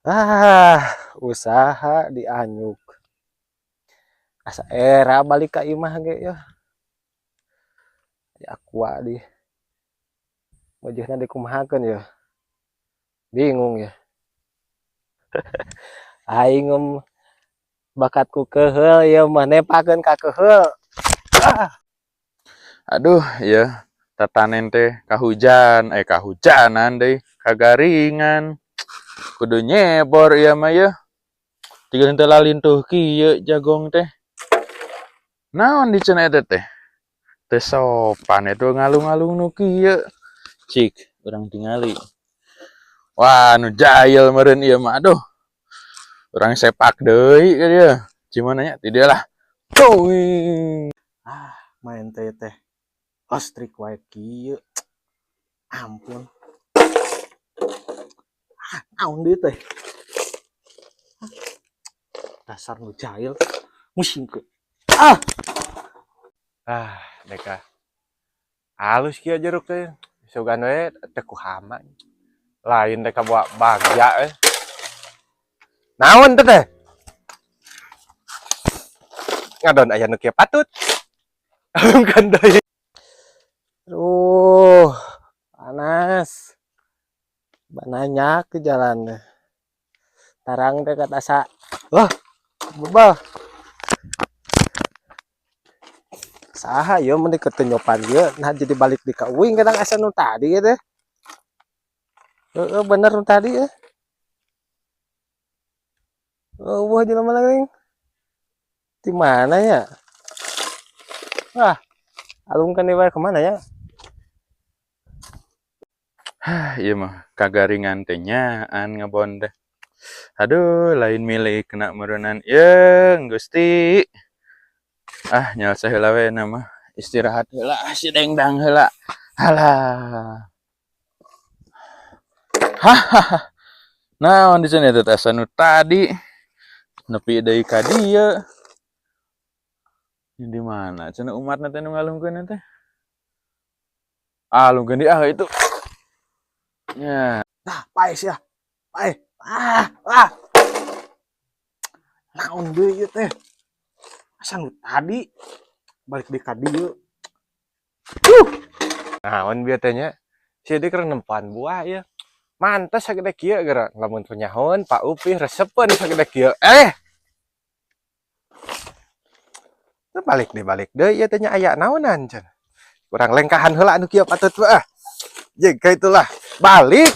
Ah, usaha dianyuk. Asa era balik ka imah ge ya. Ya aqua di. Wajahna dikumahakeun ya. Bingung ya. Aing bakatku keheul ieu mah nepakeun ka keheul. Ah. Aduh, ya tatanen teh kahujan, kahujanan deui, kagaringan. Kudu nyebor ieu mah ya. Tiga teh lalintuh kieu jagong teh. Naon dicenah eta teh? Teu sopan eta ngalung-ngalung nu kieu. Cik, urang tingali. Wah, nu jahil meureun ieu mah, aduh. Urang sepak deui ka dieu. Cimana nya? Ti dieu lah. Tuing. Ah, main teh teh. Listrik wae kieu. Ampun. Ah, naon deui teh? Dasar nu jahil. Musingkeun. Ah. Ah, deka. Halus kieu jeruk teh. Sugan we teu ku hama. Lain deka bawa bagja eh. Naon teh teh? Ngadon aya nu kieu patut. Alungkeun deui. Aduh, panas. Banyak ke jalan. Tarang teh kata asa. Wah, bebal. Saha ieu mun diketenyopan ieu, nah jadi balik di ka uing kadang asa nu tadi ieu teh. Heeh, bener nu tadi eh. Eueuh jelema lagi. Di mana ya? Wah, alungkeun deui wae kemana ya? Hah, ieu mah kagaringan teh nyaan ngebon teh. Aduh, lain milik kena meureunan yeung Gusti. Ah, nyalsa heula we na mah. Istirahat heula, si dengdang heula. Halah. Hahaha. Naon di sini teh asa nu tadi. Nepi deui ka dieu. Di mana cenah umatna teh nu ngalungkeun teh? Ah, alungkeun di ah itu. Ya. Nah, paes ya. Pae. Ah, ah. Naon deui ieu teh? Asa nu tadi balik deui ka dieu. Naon bieu teh nya? Si dieu keur nempoan buah ieu. Mantes sagede kieu geura. Lamun punyahoan Pak Upih resepeun sagede kieu. Teu balik deui balik deui ieu teh nya aya naonan cenah. Kurang lengkahan heula anu kieu patut mah ah. Jeung ka itulah balik.